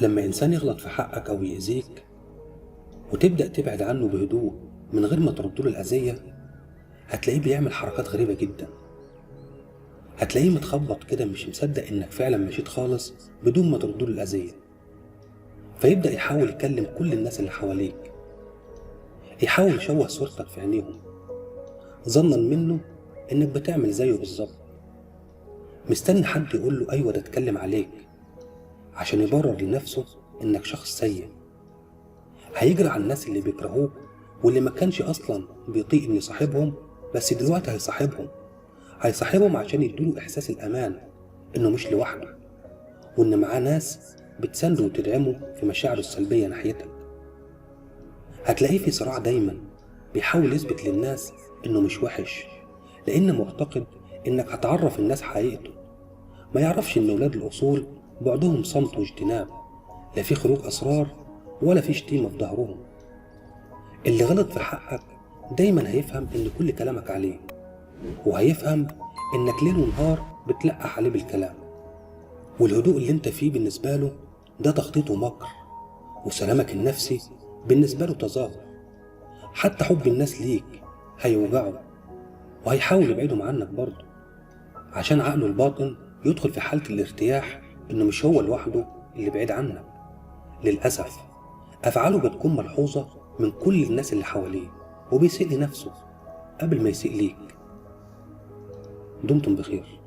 لما إنسان يغلط في حقك أو يأذيك وتبدأ تبعد عنه بهدوء من غير ما ترد له الأذية، هتلاقيه بيعمل حركات غريبة جدا. هتلاقيه متخبط كده، مش مصدق إنك فعلا مشيت خالص بدون ما ترد له الأذية. فيبدأ يحاول يكلم كل الناس اللي حواليك، يحاول يشوه صورتك في عينيهم، ظنا منه إنك بتعمل زيه بالظبط. مستني حد يقول له أيوة ده اتكلم عليك، عشان يبرر لنفسه إنك شخص سيء. هيجري على الناس اللي بيكرهوك واللي ما كانش أصلا بيطيق إن يصاحبهم، بس دلوقتي هيصاحبهم. هيصاحبهم عشان يدوله إحساس الأمان إنه مش لوحده، وإن معاه ناس بتسنده وتدعمه في مشاعره السلبية ناحيتك. هتلاقيه في صراع دايما بيحاول يثبت للناس إنه مش وحش، لأن معتقد إنك هتعرف الناس حقيقته. ما يعرفش إن ولاد الأصول بعدهم صمت واجتناب، لا في خروج أسرار ولا في شتيمة في ظهرهم. اللي غلط في حقك دايما هيفهم إن كل كلامك عليه، وهيفهم إنك ليل ونهار بتلقح عليه بالكلام. والهدوء اللي انت فيه بالنسبة له ده تخطيط ومكر، وسلامك النفسي بالنسبة له تظاهر. حتى حب الناس ليك هيوجعه وهيحاول يبعدهم عنك برضه، عشان عقله الباطن يدخل في حالة الارتياح إنه مش هو لوحده اللي بعيد عنك. للأسف أفعاله بتكون ملحوظة من كل الناس اللي حواليه، وبيسيء لنفسه قبل ما يسيء ليك. دمتم بخير.